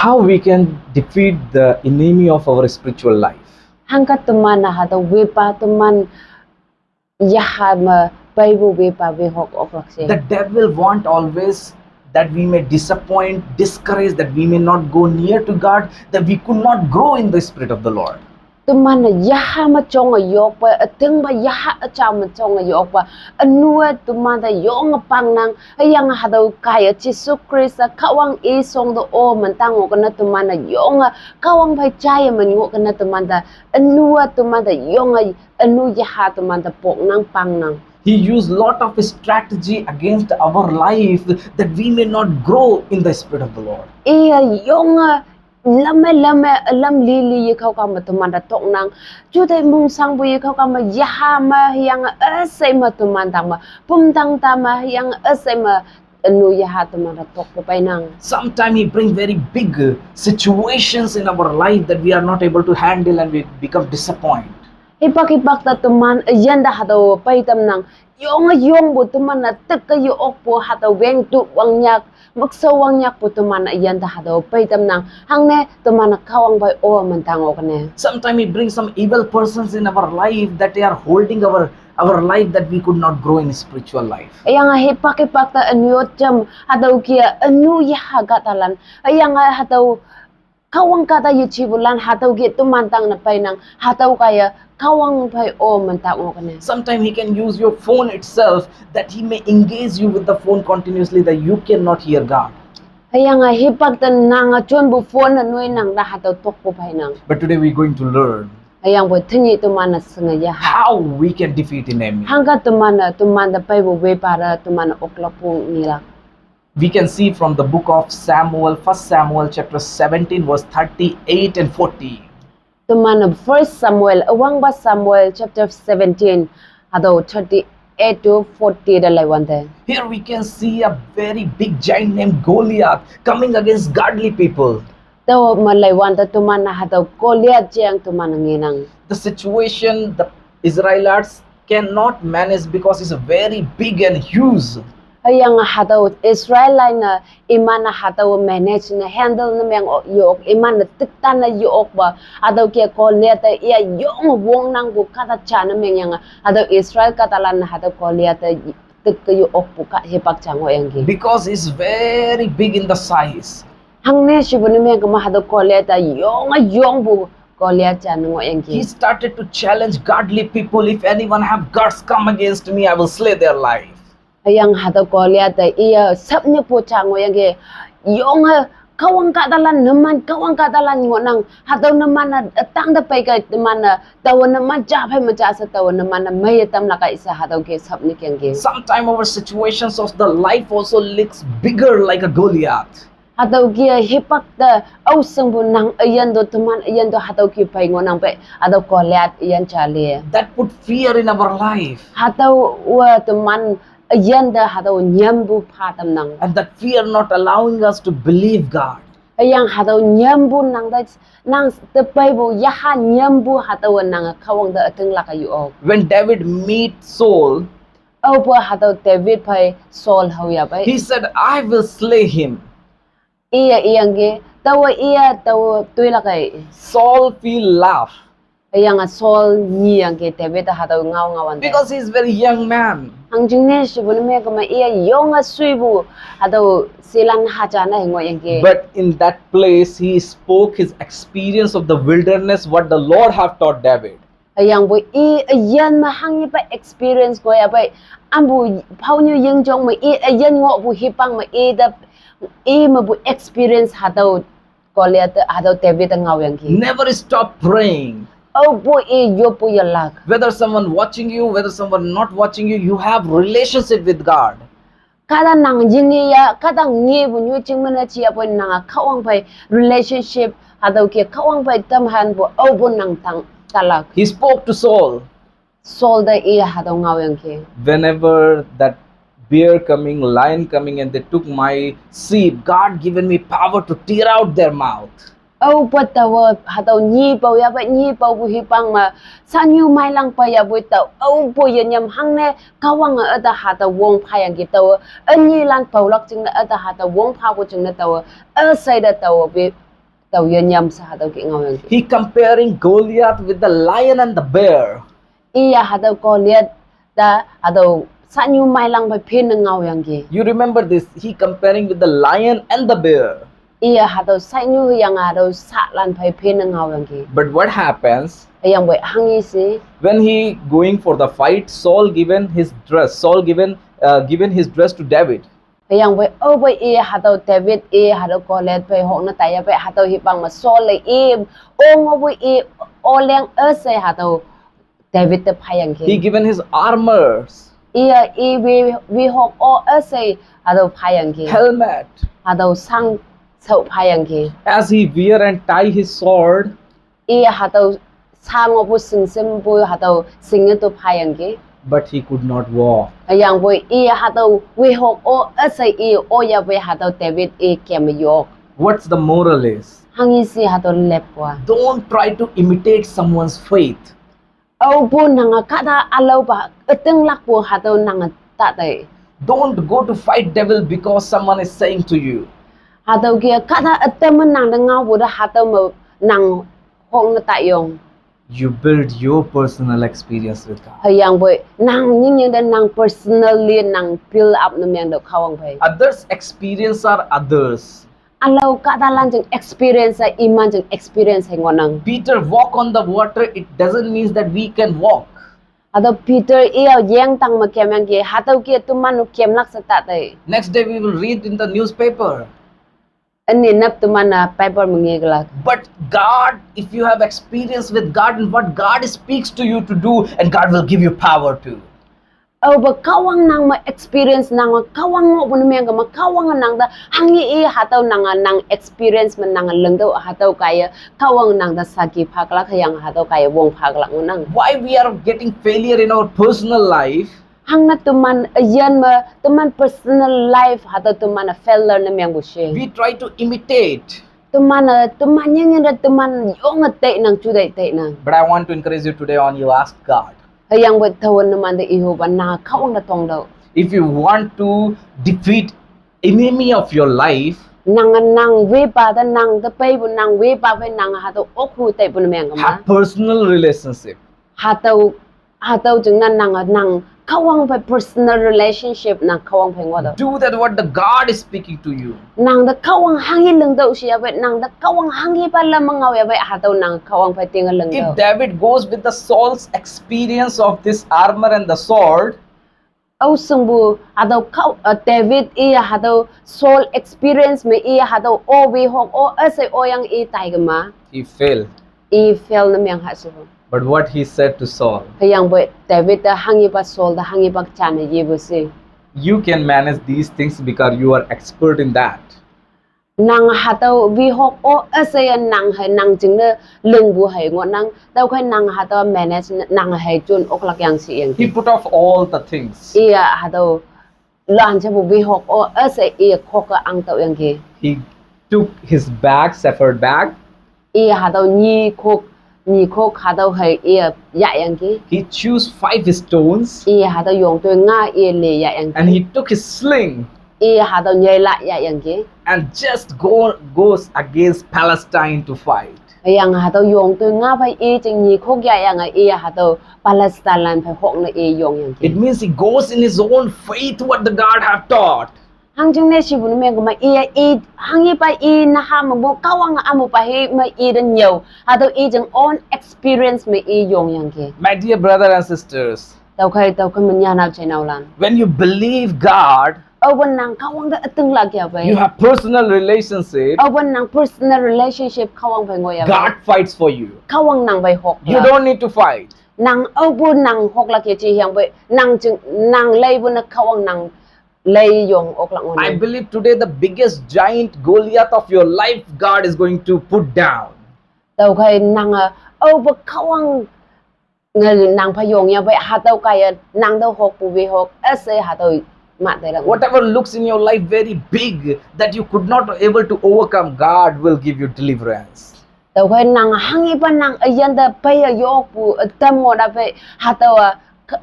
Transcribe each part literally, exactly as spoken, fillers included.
How we can defeat the enemy of our spiritual life? Hangka teman na hatüo wepa teman yaha me peipu wepa wehok oklak she. The devil want always that we may disappoint, discourage, that we may not go near to God, that we could not grow in the spirit of the Lord. Teman na yaha me chong yokpa, ütingpa yaha ücha me chong yokpa, ünue teman te yonge pangnang, hüyange hatüo kaiye Jesu Khrista Kahwang i shong te o mentang ngohkene teman na yonge, Kahwang phei jaiye men ngohkene teman te, ünue teman te yonge, ünu yaha teman te poknang pangnang. He used lot of strategy against our life that we may not grow in the spirit of the Lord. Iye yonge, lame lame, lam lili ye khao kame teman te toknang. Jute mungsangpu ye khao kame yaha me hüyange üshei me teman tang me, pumtang ta me hüyange üshei me, ünu yaha teman te tokpu peinang. Sometimes he bring very big uh, situations in our life that we are not able to handle and we become disappointed. Hipak hipak te teman üyin te hatüo peitamnang. Yonge yongpu teman na teke ye okpu hatüo wengtu wangnyak, mükshao wangnyak pu teman üyin te hatüo peitamnang. Hangne teman na Kahwang phei o mentang okne. Sometimes he brings some evil persons in our life that they are holding our our life that we could not grow in spiritual life. Hüyange hipak hipak te ünyo jam hatüo ke ünu yaha kahtalan. Hüyange hatüo Kahwang kahta yejepulan hatüo ke teman tang ne peinang, hatüo kaiye Kahwang phei o mentang okne. Sometimes he can use your phone itself that he may engage you with the phone continuously that you cannot hear God. Hüyange hipak te nange jonpu phone ne noi nang te hatüo tokpu peinang. But today we're going to learn Hüyangpoi tenyih teman ne shinge yaha. How we can defeat enemy. Hangka teman ne, teman te peipu wepa te, teman ne oklakpu ngelak. We can see from the book of Samuel, First Samuel chapter seventeen, verse thirty-eight and forty. Teman ne First Samuel, üwangpa Samuel chapter seventeen, hatüo thirty-eight to forty te leiwante. Here we can see a very big giant named Goliath coming against godly people. Tüo me leiwante teman ne hatüo Goliath jeng teman ne ngenang. The situation the Israelites cannot manage because it's very big and huge. Hüyange hatüo Israelite ne iman ne hatüo manage ne handle ne meng o-, yok, iman ne tiktan ne yokpa, hatüo ke Goliath te iya yong wongnangpu kahta ja ne mengyange, hatüo Israel kahtalan ne hatüo Goliath te tik ke yokpu kah hipak ja ngohyangki. Because it's very big in the size. Hangne shepu ne meng kema hatüo Goliath te yonge yongpu Goliath ja ne ngohyangki. He started to challenge godly people, if anyone have guts, come against me, I will slay their life. Hüyange hatüo Goliath te iya sapnyipu ja ngohyangki, yonge Kahwang kahtalan, numan Kahwang kahtalan ngohnang, hatüo numan ne, eh, tangte peikei teman ne, taowe numan ja phei me ja she taowe numan ne meiye tamlak kai she hatüo ke sapnyi kengki. Sometimes our situations of the life also looks bigger like a Goliath. Hatüo ke hipak te, ao shingpu nang üyin to teman üyin to hatüo ke pei ngohnang pei, hatüo Goliath üyin ja li. That put fear in our life. Hatüowe teman üyin te hatüo nyampu pha tamnang. And that fear not allowing us to believe God. Hüyange hatüo nyampu nang te, nang te peipu yaha nyampu hatüowe nange Kahwang te ütinglak a yok. When David meet Saul, Aope hatüo David phei Saul hao yahpei. He said, I will slay him. Iye iyangki, taowe iye taowe toilak ei. Saul feel love. Hüyange Saul nyiyangki David te hatüo ngao ngaowante. Because he is very young man. Hangjingne shepu ne meng kema iye yonge shuipu hatüo shilan haja ne ngohyangki. But in that place, he spoke his experience of the wilderness, what the Lord have taught David. Hüyangpoi i üyin me hanghepa experience ngohyahpei, ampu phaonyu yingjong me i üyin ngohpu hipak me i te, i mepu experience hatüo Goliath te, hatüo David te ngaoyangki. Never stop praying. Aopu i yoppu yelak. Whether someone watching you, whether someone not watching you, you have relationship with God. Kahta nang yinge ya, kahta ngepu nyoijing me ne jiyapoi nange Kahwang phei relationship, hatüo ke Kahwang phei tamhanpu aopu nang tang talak. He spoke to Saul. Saul te iye hatüo ngaoyangki. Whenever that bear coming, lion coming, and they took my sheep, God given me power to tear out their mouth. Aope taowe hatüo nyipao yahpei nyipaopu hipak me, shanyu meilang pei yahpoi tao, aopu yenyam hangne, Kahwange üte hatüo wong phayangki taowe, ünyilan paolak jingne üte hatüo wong phapu jingne taowe, üshei te taowe wi tau ye nyam sa hatüo ke ngaoyangki. He comparing Goliath with the lion and the bear. Iye hatüo Goliath te hatüo sanyu meilang phei phin ne ngaoyangki. You remember this? He comparing with the lion and the bear. Iye hatüo sanyu hüyange hatüo salan phei phin ne ngaoyangki. But what happens? Hüyangpoi hanghi she. When he going for the fight, Saul given his dress. Saul given uh, given his dress to David. Hüyangpoi aopoi iye hatüo David iye hatüo Goliath phei hokne taiya phei hatüo hipang me Saul le i ong aopoi i oleng üshei hatüo David te phayangki. He given his armors. Iye i wi wi hok o üshei hatüo phayangki. Helmet. Hatüo sang shao phayangki. As he wear and tie his sword, Iye hatüo sang opu singsim pu hatüo singe to phayangki. But he could not walk. Hüyangpoi iye hatüo wi hok o üshei i oya poi hatüo David i kem yok. What's the moral is? Hanghi she hatüo leppu-a. Don't try to imitate someone's faith. Aopu nange kahta ülaopa ütinglakpu hatüo nange ta tei. Don't go to fight devil because someone is saying to you. Hatüo ke kahta ütam me nang te ngaopu te hatüo me nang hokne tayong. You build your personal experience with God. Hüyangpoi nang nyingnying te nang personally nang build up ne meng tüo Kahwang phei. Others' experience are others. Ülao kahtalan jing experience-a iman jing experience hei ngohnang. Peter walk on the water, it doesn't mean that we can walk. Hatüo Peter iye yengtang me kemyangki hatüo ke teman-o kemlak she ta tei. Next day we will read in the newspaper. Üni nap teman-a paper me ngeklak. But God, if you have experience with God and what God speaks to you to do, and God will give you power to. Aope Kahwang nang me experience nang me Kahwang ngohpu ne meng kema Kahwange nang te hanghi i hatüo nange nang experience me nange lingtüoh hatüo kaiye Kahwange nang te saki phaklak hüyange hatüo kaiye wong phaklak ngohnang. Why we are getting failure in our personal life? Hangne teman üyin me teman personal life hatüo teman-e failure ne mengpu she. We try to imitate. Teman-e teman nyingnying te teman yonge teinang ju tei teinang. But I want to encourage you today on you ask God. Hüyangpoi taowe numan te ihupa nange Kahwang te tongtüoh. If you want to defeat enemy of your life, Nange nang wepa te nang te peipu nang wepa phei nange hatüo okhu teipu ne meng kema. Have personal relationship. Hatüo hatüo jingne nange nang Kahwang phei personal relationship nang Kahwang phei ngohtüoh. Do that what the God is speaking to you. Nang te Kahwang hanghi lingtüoh she ya pei nang te Kahwang hanghipa lam me ngao ya pei hatüo nang Kahwang phei tinge lingtüoh. If David goes with the Saul's experience of this armor and the sword, Ao shingpu hatüo Kahw- uh, David iye hatüo Saul experience me iye hatüo o wi hok o üshei oyang i tai kema. He failed. I fail ne meng ha shepu. But what he said to Saul, Hüyangpoi David te hanghipa Saul te hanghipa jane yepu she. You can manage these things because you are expert in that. Nang hatüo wi hok o üshei nang hei nang jingne lingpu hei ngohnang. Tüokhei nang hatüo manage nang hei jon oklak yang she yangki. He put off all the things. Iye hatüo lan shepu wi hok o üshei iye khoke angtüoh yangki. He took his bag, shepherd bag. Iye hatüo nyi khok, nyi khok hatüo hei iye yahyangki. He chose five stones Iye hatüo yongtoi nga iye le yahyangki. And he took his sling Iye hatüo nyeila yahyangki. And just go, goes against Palestine to fight. Hüyange hatüo yongtoi nga phei i jing nyi khok yahyange iye hatüo Palestinelan phei hokne i yongyangki. It means he goes in his own faith what the God have taught. Hangjingne shipu ne meng kema iye i hanghipa i naha mepu Kahwange amupa hi me i te nyüo. Hatüo i jing own experience me i yongyangki. My dear brother and sisters, Tüokhei tüokhei me nyanao jeinaolan, when you believe God, aope nang Kahwang te ütinglak ya pei. You have personal relationship. Aope nang personal relationship Kahwang phei ngoh ya pei. God fights for you. Kahwang nang phei hok. You don't need to fight. Nang aopu nang hoklak yeje hüyangpoi nang jing nang leipu ne Kahwang nang lei yong oklak ngohnang. I believe today the biggest giant Goliath of your life, God is going to put down. Tüokhei nange aope Kahwang nge nang phei yong ya pei hatüo kaiye nang te hokpu wi hok üshei hatüo mah teilak. Whatever looks in your life very big that you could not able to overcome, God will give you deliverance. Tüokhei nang hanghipa nang üyin te peiye yokpu ütam ngoh ta pei hatüowa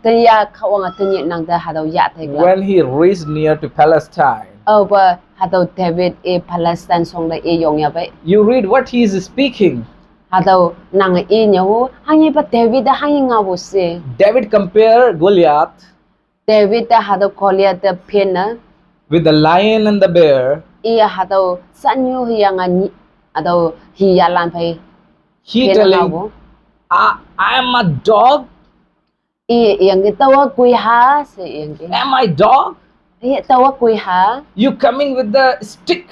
teiya Kahwange tenyih nang te hatüo yah tei. When he reached near to Palestine, Aope Hatüo David i Palestine shongte i yong yapei. You read what he is speaking. Hatüo nange i nyahu, hanghipa David-e hanghi ngaopu she. David compare Goliath David te hatüo Goliath te phinne with the lion and the bear. Iye hatüo shanyu hüyange nyi, hatüo hiyalan phei He phinne telling, ngaopu. I, I am a dog. Iye yangki taowa kuiha she yangki. Am I dog? Iye taowa kuiha. You coming with the stick.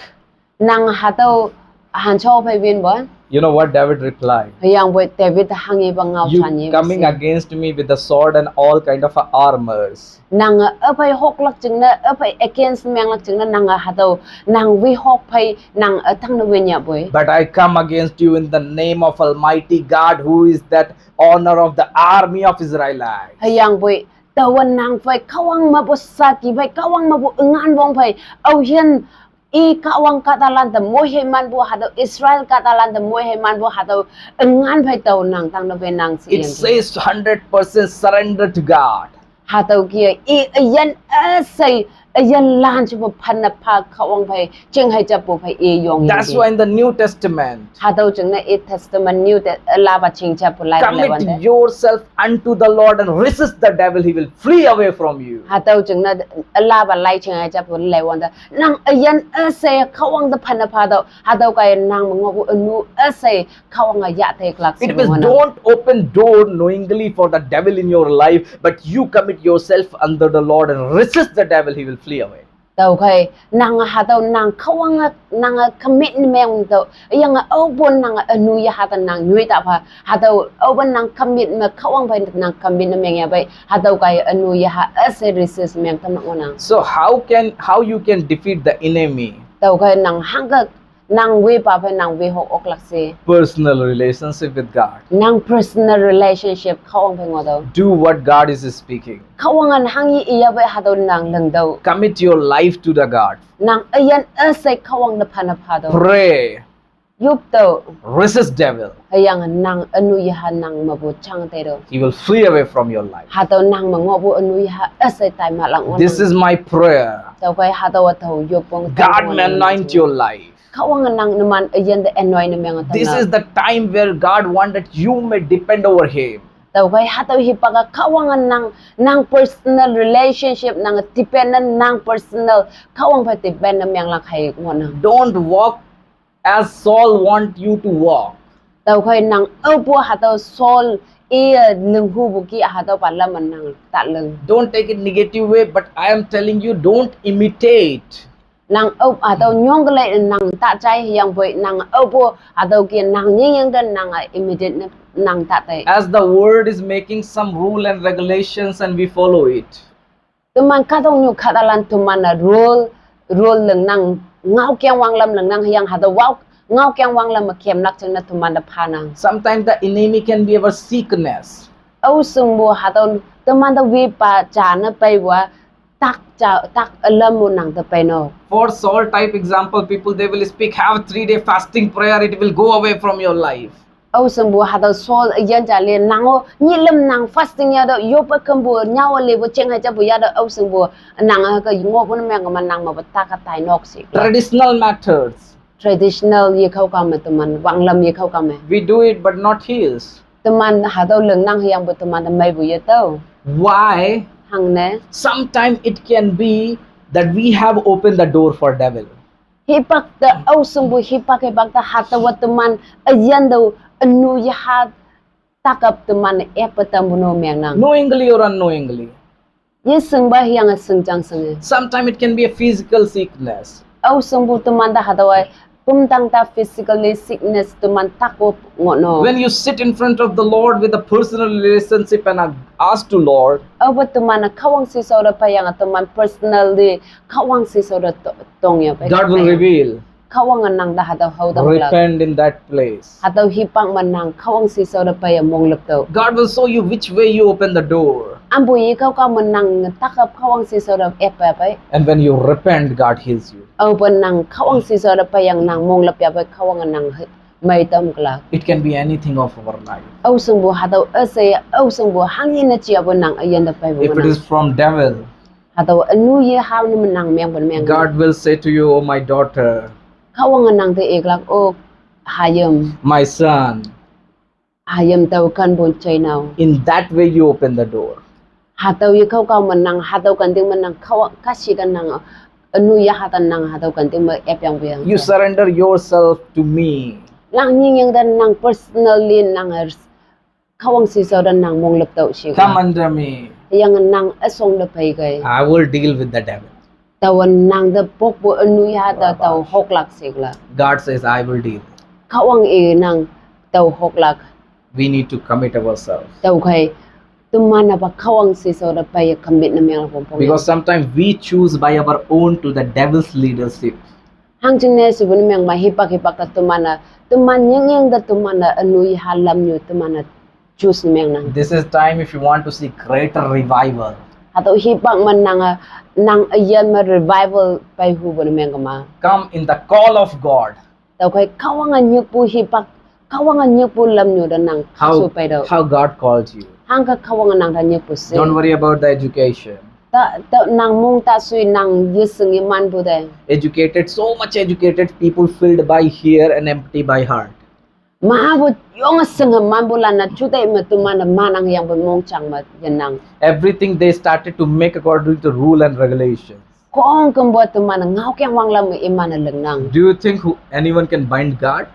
Nang hatüo hancho phei winpa. You know what David replied? Hüyangpoi David hanghipa ngao You chan ye coming she. Against me with the sword and all kind of armors. Nange üphei hoklak jingne, üphei against menglak jingne, nange hatüo, nang wi hok phei, nang ütangne win yahpoi. But I come against you in the name of Almighty God, who is that honor of the army of Israelites. Hüyangpoi, taowa nang phei, Kahwang mepu saki phei, Kahwang mepu üngan wong phei, aoyin, i Kahwang kahtalan te moiheimanpu hatüo, Israel kahtalan te moiheimanpu hatüo, üngan phei tao nang tangte peinang she. It says hundred percent surrender to God. Hatüo kih-e, i üyin üshei, üyin lan shepu phanne pha Kahwang phei, jinghei japu phei i yong. That's why in the New Testament Hatüo jingne i Testament New te, eh, lapa ching japu lai le wante. Commit yourself unto the Lord and resist the devil, he will flee away from you. Hatüo jingne, eh, lapa lai ching japu lai wante. Nang üyin üshei Kahwang te phanne pha tüo, hatüo kaiye nang me ngohpu ünu üshei Kahwange yahte klak she. It means don't open door knowingly for the devil in your life, but you commit yourself under the Lord and resist the devil, he will flee away. Tüokhei, nange hatüo nang Kahwange, nange commit ne meng tüo, yange aopu nange ünu yaha te nang nyoi ta pha, hatüo aopu nang commit me Kahwang phei nang commit ne meng yapei, hatüo kaiye ünu yaha üshei resist meng tamlak ngohnang. So how can, how you can defeat the enemy? Tüokhei nang hangke nang wipa phei nang wi hok oklak she. Personal relationship with God. Nang personal relationship Kahwang phei ngoh tüoh. Do what God is speaking. Kahwange hanghi iyapei hatüo nang ling tüoh. Commit your life to the God. Nang üyin üshei Kahwang te phanne pha tüoh. Pray. Yop tüoh. Resist devil. Hüyange nang ünu yaha nang mepu jang teitüoh. He will flee away from your life. Hatüo nang me ngohpu ünu yaha üshei tai malak ngohnang. This is my prayer. Tüokhei hatüowa tao yopwang. God may anoint your life. Kahwange nang numan üyin te anoint ne meng tüoh. This is the time where God want that you may depend over him. Tüokhei hatüo hipak-a Kahwange nang, nang personal relationship, nang dependent, nang personal, Kahwang phei depend ne menglak hei ngohnang. Don't walk as Saul want you to walk. Tüokhei nang aopu hatüo Saul i linghupu kih hatüopa lam me nang ta ling. Don't take it negative way, but I am telling you, don't imitate. Nang aopu hatüo nyongkelei nang ta jai hüyangpoi nang aopu hatüo kih nang nyingyang te nange imitate ne nang ta tei. As the world is making some rule and regulations and we follow it. Teman kahtoknyu kahtalan teman-e rule, rule lingnang, ngaokeng wanglam lingnang hüyange hatüo wao ngaokeng wanglam me kemlak jingne teman te phanang. Sometimes the enemy can be our sickness. Aoshingpu hatüo teman te wipa ja ne peipu-a tak ja, tak ülam mo nang te peinok. For Saul type example, people they will speak, have three day fasting prayer, it will go away from your life. Aoshingpu hatüo Saul üyin ja le nang-o nyih lüm nang fasting yatüoh yoppe kümpu nyao lepu jinghei japu yatüoh aoshingpu nang hüke ngohpu ne meng me nang mepu tak-a tai nok she. Traditional methods. Traditional yekao ka me teman wanglam yekao ka me. We do it but not heals. Teman hatüo lingnang hüyangpu teman te meipu yetüoh. Why? Hangne. Sometimes it can be that we have opened the door for devil. Hipak te aoshingpu hipak hipak te hatüowa teman üyin tüo ünu yaha takap teman eppe tampu no mengnang. Knowingly or unknowingly. Yeshingpa hüyange shingjang shinge. Sometimes it can be a physical sickness. Aoshingpu teman te hatüowa pumdang ta physically sickness teman tak-o ngoh no. When you sit in front of the Lord with a personal relationship and ask to Lord, aope teman-e Kahwang shishao te peiyange teman personally Kahwang shishao te to-, tong yapei. God will reveal. Kahwange nang te hatüo hao tamlak. Repent in that place. Hatüo hipak me nang Kahwang shishao te peiye monglüp tüoh. God will show you which way you open the door. Ampu yekao ka me nang takap Kahwang shishao te ep yapei. And when you repent, God heals you. Aope nang Kahwang shishao te peiyange nang monglüp yapei Kahwange nang he-, mei tamlak. It can be anything of our life. Aoshingpu hatüo üshei, aoshingpu hanghe ne jiapu nang üyin te peipu. If it is from devil, Hatüo ünu yeha ne menang meng pen meng. God will say to you, "Oh, my daughter, Kahwange nang te iklak, oh, hayim, my son." Hayim tao kanpun jainao. In that way, you open the door. Hatüo ye kao kao menang, hatüo kanting menang, kao kashi kanang, ünu yeha te nang, hatüo kanting me epyang puyang. You surrender yourself to me. Nang nyingyang te nang personally nang er, Kahwang shishao te nang mong lüp tao shi. Come under me. Yang nang üsong te pei kei. I will deal with the devil. Taowe nang te pokpu ünu yeha te tao hoklak shikla. God says, "I will deal." Kahwang i nang tao hoklak. We need to commit ourselves. Tüokhei, teman-e pa Kahwang shishao te pei commit ne meng pongpong. Because sometimes we choose by our own to the devil's leadership. Hangjingne shepu ne meng ma hipak hipak te teman-e, teman nyingyang te teman-e ünu yeha lamnyu teman-e choose ne mengnang. This is time if you want to see greater revival. Hatüo hipak me nange, nang üyin me revival pei hupu ne meng kema. Come in the call of God. Tüokhei Kahwange nyikpu hipak, Kahwange nyikpu lamnyu te nang kasu pei tüoh. How God called you. Hangke Kahwange nang te nyikpu she. Don't worry about the education. Ta, ta nang mong ta shui nang yeshing yemanpu te. Educated, so much educated people filled by here and empty by heart. Mapu yonge shinghe manpu lan-e juteih me teman-e manang yangpe mongjang me yenang. Everything they started to make according to rule and regulations. Khongkümpu teman-e ngaokeng wanglam me iman-e lingnang. Do you think who, anyone can bind God?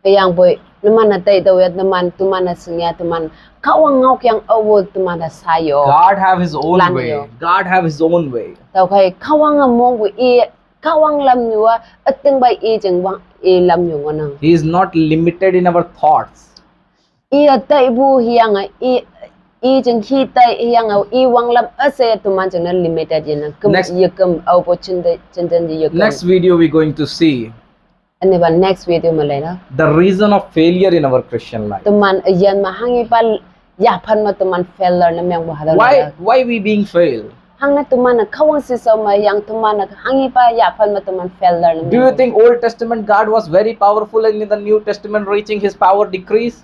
Hüyangpoi, numan-e taitüoh ya, numan, teman-e shingya, teman, Kahwang ngaokeng aopu teman-e sayo. God have his own way. God have his own way. Tüokhei, Kahwange mongpu i, Kahwang lamnyu-a, ütingpa i jing wang, i lamnyu ngohnang. He is not limited in our thoughts. Iye taipu hüyange, i, i jing hi tai hüyange, i wanglam üshei teman jingne limited yenang. Küm yeküm, aopu jinte, jinten yeküm. Next video we going to see. Ünepa next video me leila. The reason of failure in our Christian life. Teman üyin me hanghipa yaphan me teman failure ne mengpu hatüo. Why, why we being failed? Hangne teman-e Kahwang shishao me yang teman-e hanghipa yaphan me teman failure ne meng. Do you think Old Testament God was very powerful and in the New Testament reaching his power decrease?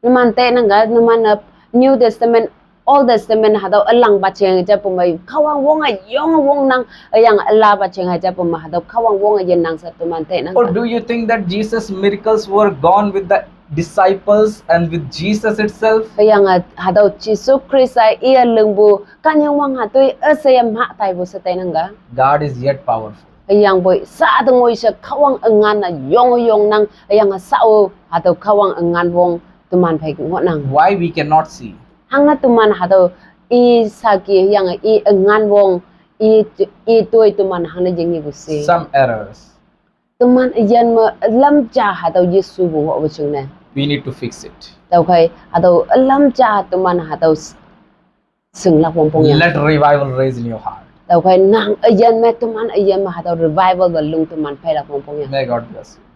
Numan tainang ka, numan-e New Testament, Old Testament hatüo ülangpa jeng japu me Kahwang wonge yonge wongnang, hüyange ülapa jeng japu me hatüo Kahwang wonge yenang she teman tainang ka. Or do you think that Jesus' miracles were gone with the disciples and with Jesus itself? Hüyange hatüo Jesu Khrista iye lingpu kanyang wang hatüo üsheiye mah taipu she tainang ka. God is yet powerful. Hüyangpoi sha tengoi she Kahwang üngan-e yong yongnang, hüyange shao hatüo Kahwang üngan wong teman phei ngohnang. Why we cannot see? Hangne teman hatüo i saki hüyange i üngan wong, i, i toi teman hangne yingepu she. Some errors. Teman üyin me lam ja hatüo Jesupu ngohpu jingne. We need to fix it. Tüokhei, hatüo lam ja teman hatüo shinglak wongpong yang. Let revival raise in your heart. Tüokhei nang üyin me teman üyin me hatüo revival pe lung teman peilak wongpong yang. May God bless you.